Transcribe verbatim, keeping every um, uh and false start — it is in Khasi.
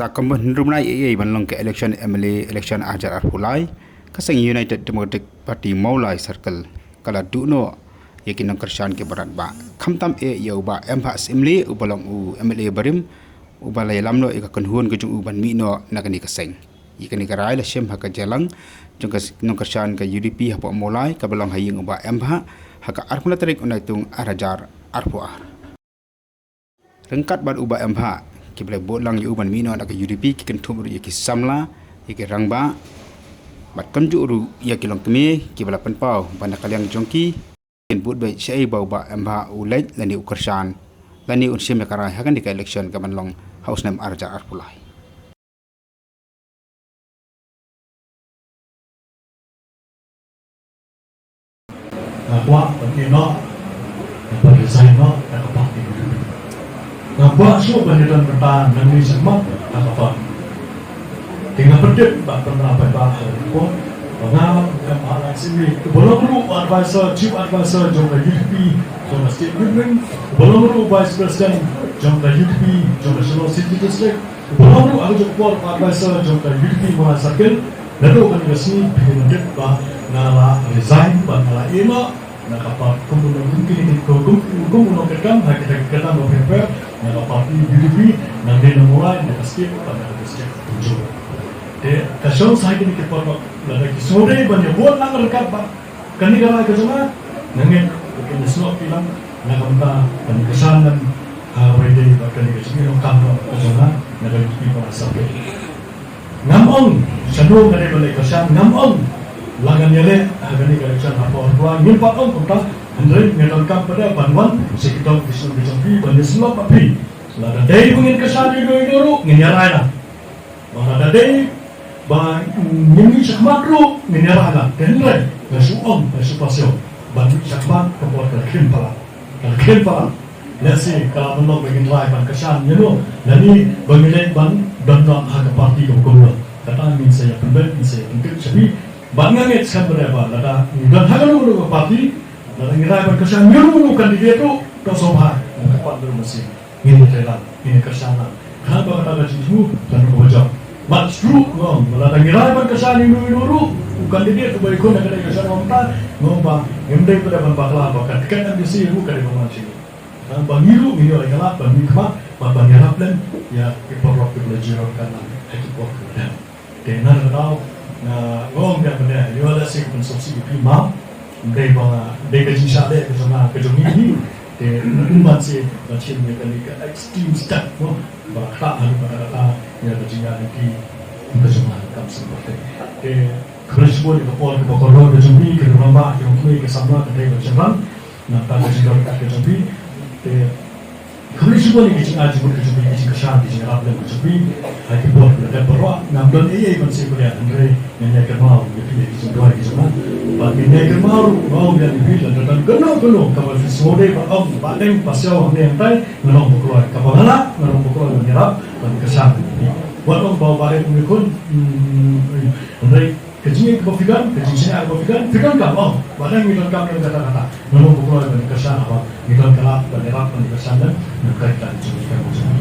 Ta kumba hynriew bnai ei ei ban long ka election M L A election ar hajar arphew lai, ka seng United Democratic Party Mawlai Circle ka la duh noh ïa ki nongkyrshan kiba rangbah, khamtam eh ïa u Bah M. Bhah Syiemlieh uba long u M L A barim, uba la ïalam noh ïa ka kynhun ka jong u ban mih noh na kane ka seng. Ïa kane ka rai la shim ha ka jingïalang jong ka s-, nongkyrshan ka U D P hapoh Mawlai kaba long ha ïing u Bah M. Bhah ha ka arphew lai tarik u Naitung ar hajar arphew ar. Ryngkat bad u Bah M. Bhah, kiba la bud lang ïa u ban mih noh na ka U D P ki kynthup ruh ïa ki samla, ïa ki rangbah bad kumjuh ruh ïa ki longkmie kiba la pynpaw ba na ka liang jong ki kin bud beit shaei ba u Bah M. Bhah u leit lane u kyrshan lane un shim ïa ka rai ha kane ka election kaban long ha u snem ar hajar arphew lai. Nga kwah ban ïeh noh, ban resign noh na ka party. Nga kwah shuh ban ïadon bynta nangne shakhmat ha ka party. Te nga pyntip bad pynbna paidbah ha ka report ba nga, Bah M. Bhah Syiemlieh, uba long ruh u advisor, chief advisor jong ka U D P jong ka state government, uba long ruh u vice president jong ka U D P jong ka Shillong City District, uba long ruh ha kajuh ka por u advisor jong ka U D P Mawlai Circle. Naduh kane ka sngi phi kin tip ba nga la resign bad nga la ïeh noh na ka party kum u nong, kum kine ki, kum, kum, kum u nongtrei kam ha kita ki kyrdan bapher bapher na ka party U D P, nangne na Mawlai, na ka state bad na ka district kumjuh. Te ka shong sa ha kine ki por ba lada ki sngewdei ban ïa vote lang ryngkat bad kane ka rai ka jong nga, nga ngeit ba kin ïa snoh phi lang na ka bynta ban kyrshan lang ha kaba ïadei bad kane ka jingïalang kam ka jong nga na ka U D P Mawlai Circle. Ngam ong shano nga dei ban leit kyrshan, ngam ong la ngan ïaleh ha kane ka election ha por pla, ngim pat ong kumta. Hynrei nga donkam pat ban wan sha ki dong ki shnong ki jong phi ban ïasyllok bad phi. Lada dei ba ngin kyrshan ïa uno uno ruh, ngin ïa rai lang. Ba lada dei ba ngin mih shakhmat ruh, ngin ïa rai lang. Te hynrei nga shu ong, nga shu pasiaw ban mih shakhmat ka por ka la khlem palat. Ka la khlem palat. Lehse ka la ban long ba ngin rai ban kyrshan ïa uno, lane ba ngin leit ban don noh ha ka party kaba kumno. Kata ngin sa ïa pynbeit, ngin sa ïa pyntip sha phi. Bad nga ngeit skhem ba lada ngi don ha kano kano ka party, lada ngi rai ban kyrshan ïa uno uno u candidate ruh, to sngewbha, nga kyrpad ruh mynsiem. Ngin ïa trei lang, ngin ïa kyrshan lang. Khnang ba kata ka jingthmu kan ym jop. Bad shuh nga ong, lada ngi rai ban kyrshan ïa uno uno ruh u candidate uba ïakhun ha kane ka election mynta, nga ong ba ngim dei pat ban bakla ba ka tiket M D C ruh ka dei ban wan sha ngi. Khnang ba ngi ruh ngin ïoh ïa ka lad ban mihkhmat bad ban ïarap lem ïa ki paralok kiba la juror kan lang ha ki por kiba dang. Te na kata ka daw nga ong biang mynne, ïoh lehse ka pynsngewsih ïa phi, map. Ym dei ba, ym dei ka jingshah leh ka jong nga, ka jong ngi hi. Te ym ban shu ban shim ïa kane ka extreme step, mo, ba ktah haduh katta katta ïa ka jingïaid lynti ka jong nga, kam sngewbha. Te khublei shibun ïa ka por kaba kordor ka jong phi, ki rangbah, ki rangbah, ki samla, ki trai, ki shynrang. Nangta ka jingdon ka jong phi. Te khublei shibun ïa ka jingai jingmut ka jong phi, ka jingkyrshan, ka jingïarap lem ka jong phi ha ki por kiba la dep baroh. Ngam don ei ei ban sngewbha, hynrei ngan ïai kynmaw ïa phi ha ki jingduwai ka jong nga. Bad ngan ïai kynmaw ruh, nga ong ïa phi, lada don kano kano kaba phi sngewdei ban ong, ban ong, pasiaw hangne hangtai, ngan ong ba kloi. Kaba nga lah, ngan ong ba kloi ban ïarap, ban kyrshan ïa phi. Wat ong ba u Bah Riek um ïakhun, hmm, hynrei ka jingïeit kaba phi don, ka jingshaniah kaba phi don, phi donkam, oh, ba dang ngi donkam lem katta katta. Ngan ong ba kloi ban kyrshan, haba ngi don ka lad ban ïarap, ban kyrshan lem, nangta kita ki jingkyrshan.